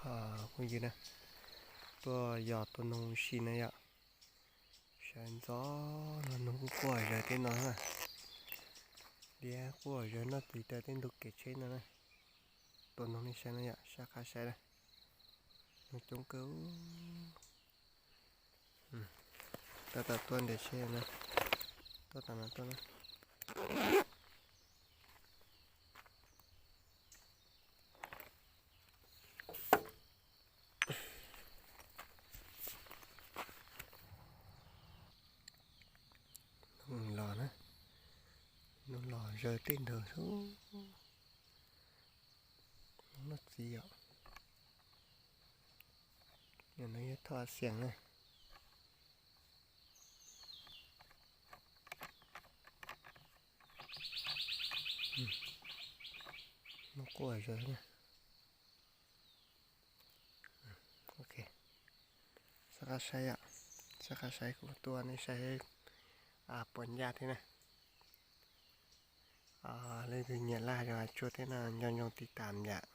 Phooj ywg na, tuaj yos tua noog si na yom. Sawv ntxov los noog kuj quaj zawg tej no na. Liab quaj zawg noj txiv rau tej ntug kev tsheb no na. Tua noog nej saib no yom, sab qab saib na. Noog coob kawg. Tab tom tuaj nres tsheb na. Tuaj tom no tuaj na. Noog los na, noog los zawg tej ntawd xwb. Noog noj txiv yom. Nim no yog thoj xias na. Noog quaj zawg na. Ok, sab qab saib yom, sab qab saib kuv tuaj nej saib puas ncaj thiab na. Leej twg nyiam laj yog tsuag thiab no nco ntsoov tiv tam yom.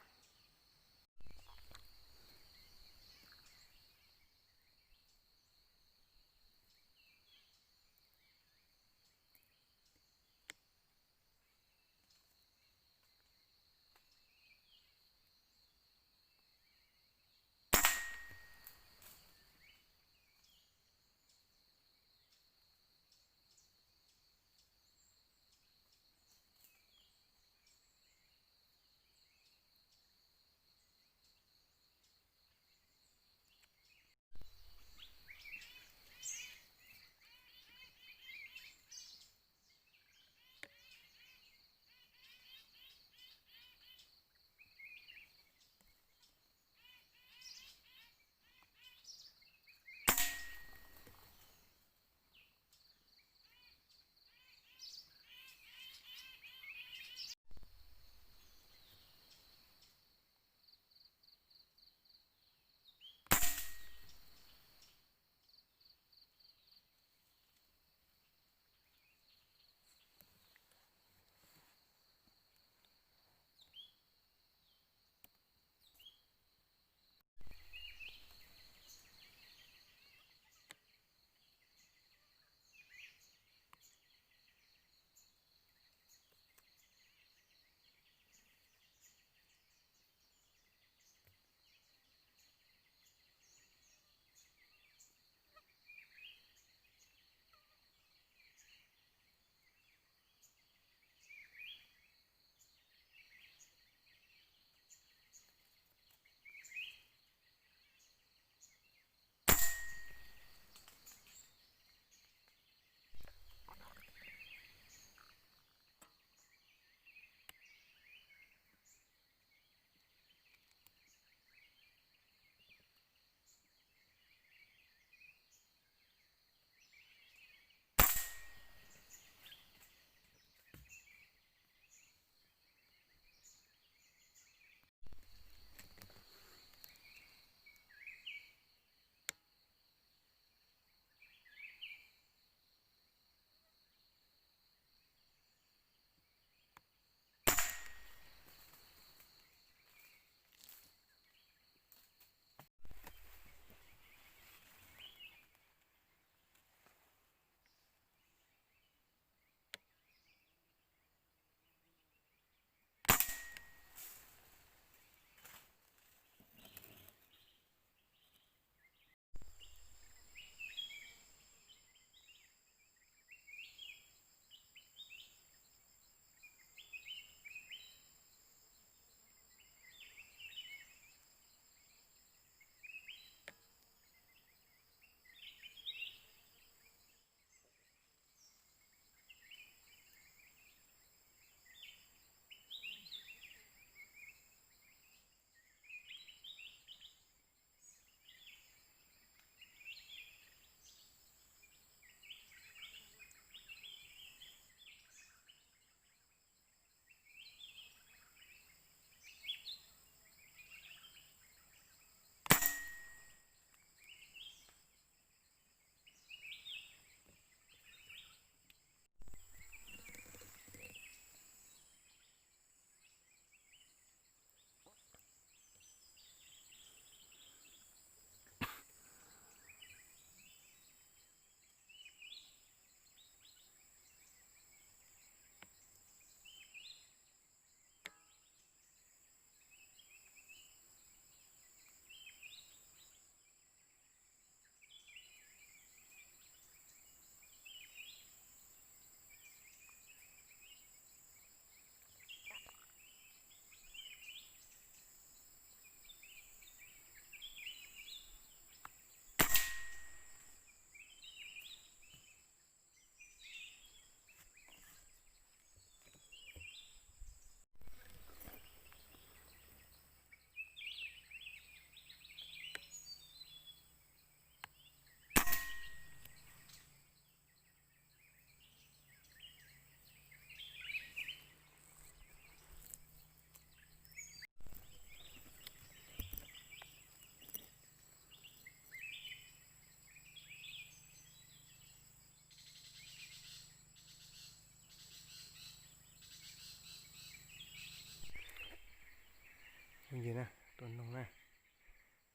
Tus noog na,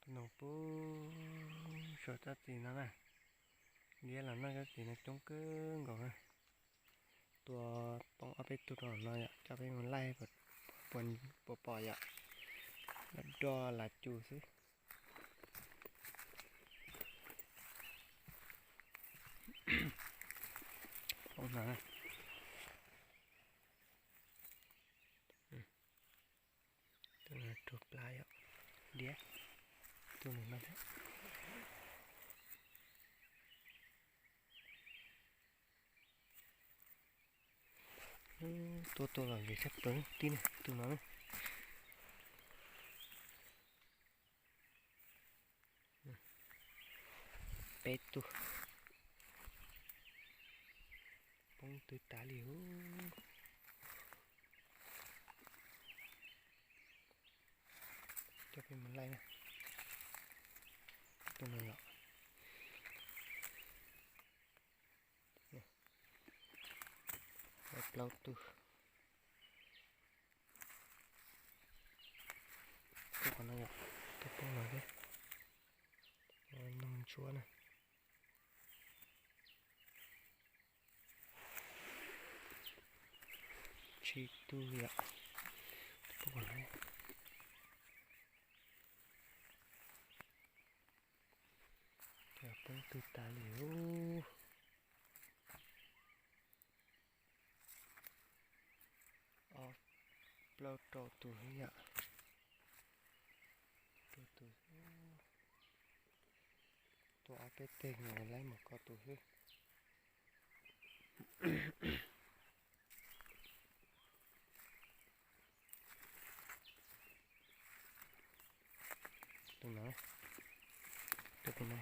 tus noog puag saum tsob txiv no na, liab los noj tsob txiv no coob kawg nkaus na. Tua poob ob peb tug rau no yom, coj peb mus laij puas pom yom, lam do lav cus xwb. Poob no na. Tus no rua plab yom, diab, tus no thiab. Tua tua los vim sab plaws tib tus no na. Peb tug poob twg tas li ub. Coj peb mus laij na. Tus no yom. Plaub tug. Tus qhov no yom, tus poob no thiab. Noog ntsuab na. Tsib tug yom. Tus poob no, poob twg tas li ub. Ob plaub rau tus xwb yom. Rau tus, tua ob peb teg mus laij mus ko tus xwb. Tus no, tus no.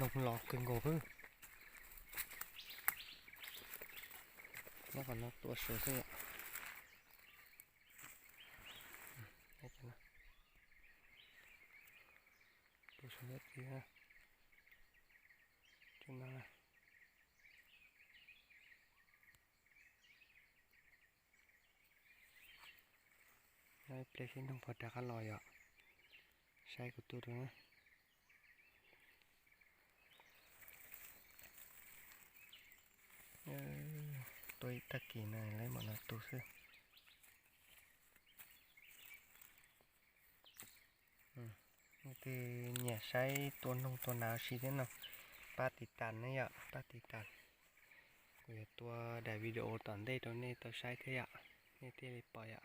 Noog los kawg nkaus xwb. Nyob qhov no tua suav xwb yom. Tua suav ntawm txiv na. Tus no na. Nyob ib pliag seb noog puas rov qab los yom. Saib kuv tua rau na. Tua ib tag kis no lawv mam no tu xwb. Nej tej nyiam saib tua noog tua nas ua si thiab no, pab tiv tas ne yom, pab tiv tas. Kuv yuav tua daim video tom ntej rau nej tau saib thiab yom, nej thiaj li pom yom.